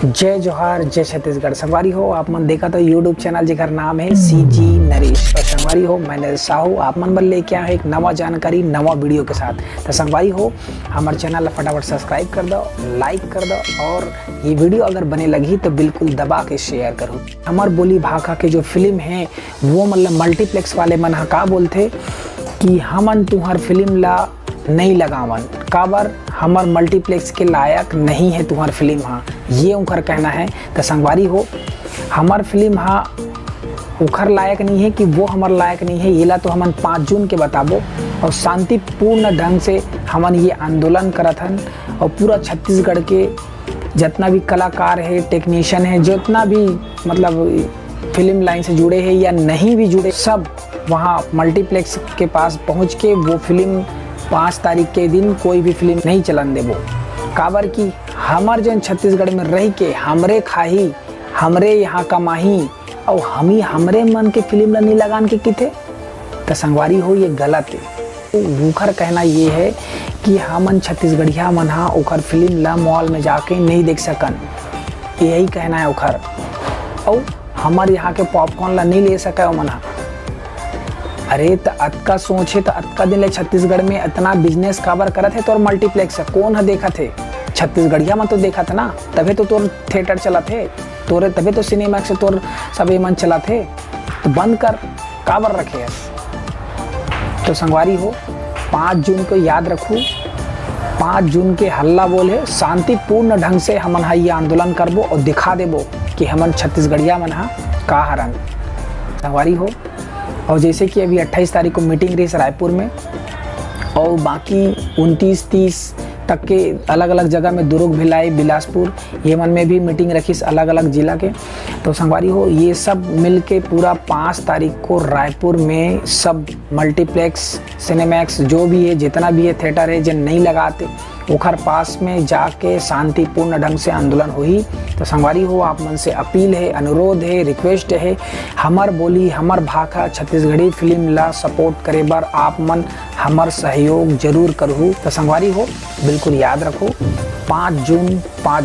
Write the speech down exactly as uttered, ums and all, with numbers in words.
जय जोहार, जय छत्तीसगढ़। संगवारी हो, आप मन देखत हो YouTube चैनल जेकर नाम है CG नरेश। और संगवारी हो, मैं नरेश साहू आप मन बर लेके आए हंव एक नवा जानकारी, नवा वीडियो के साथ। तो संगवारी हो, हमर चैनल ला फटाफट सब्सक्राइब कर दो, लाइक कर दो, और ये वीडियो अगर बने लगही तो बिल्कुल दबा के शेयर करो। हमर बोली भाखा के जो फिल्म है, वो मतलब मल्टीप्लेक्स वाले मन ह का बोलथे कि हमन तुंहर फिल्म ला नहीं लगावन, काबर हमर मल्टीप्लेक्स के लायक नहीं है तुंहर फिल्म हा, ये उनकर कहना है। तो संगवारी हो, हमर फिल्म हा उखर लायक नहीं है कि वो हमर लायक नहीं है, येला तो हमन पाँच जून के बताबो और शांतिपूर्ण ढंग से हमन ये आंदोलन करत हन। और पूरा छत्तीसगढ़ के जितना भी कलाकार है, टेक्नीशियन है, जितना भी मतलब फिल्म लाइन से जुड़े हैं या नहीं भी जुड़े, सब वहाँ मल्टीप्लेक्स के पास पहुँच के वो फिल्म पाँच तारीख के दिन कोई भी फिल्म नहीं चलन देबो। काबर कि हमर जन छत्तीसगढ़ में रह के हमरे खाही, हमरे यहाँ कमाही, और हम ही हमरे मन के फिल्म ला नहीं लगान के किथे, तो संगवारी हो, ये गलत है। उखर कहना ये है कि हमन छत्तीसगढ़िया मन हा उखर फिल्म ला मॉल में जाके नहीं देख सकन, यही कहना है उखर। और हमर यहाँ के पॉपकॉर्न ला नहीं ले सके ओमन हा। अरे, त अतका सोच है, त अतका दिन ले छत्तीसगढ़ में इतना बिजनेस काबर करत है तोर मल्टीप्लेक्स? कौन ह देखत है? छत्तीसगढ़िया मन तो देखत है ना, तभे तो तोर थिएटर चलत है, तोरे तभे तो सिनेमैक्स से तोर सबे मन चलत है। तो बंद कर, काबर रखे है? तो संगवारी हो, पाँच जून को याद रखू, पाँच जून के हल्ला बोल है, शांतिपूर्ण ढंग से हमन हा ये आंदोलन करबो और दिखा देबो कि हमन छत्तीसगढ़िया मन हा का हरन। संगवारी हो, और जैसे कि अभी अट्ठाईस तारीख को मीटिंग रही रायपुर में, और बाकी उनतीस तीस तक के अलग-अलग जगह में, दुर्ग, भिलाई, बिलासपुर, ये मन में भी मीटिंग रखिस अलग-अलग जिला के। तो संगवारी हो, ये सब मिलके पूरा पाँच तारीख को रायपुर में सब मल्टीप्लेक्स, सिनेमैक्स, जो भी है, जितना भी है थिएटर है, जे नहीं लगाते, ओखर पास में जाके शांतिपूर्ण ढंग से आंदोलन होही। तो संगवारी हो, आप मन से अपील है, अनुरोध है, रिक्वेस्ट है, हमर बोली, हमर भाखा छत्तीसगढ़ी फिल्म ला सपोर्ट करे बर आप मन हमर सहयोग जरूर करहू। तो संगवारी हो, बिल्कुल याद रखो, पाँच जून, पाँच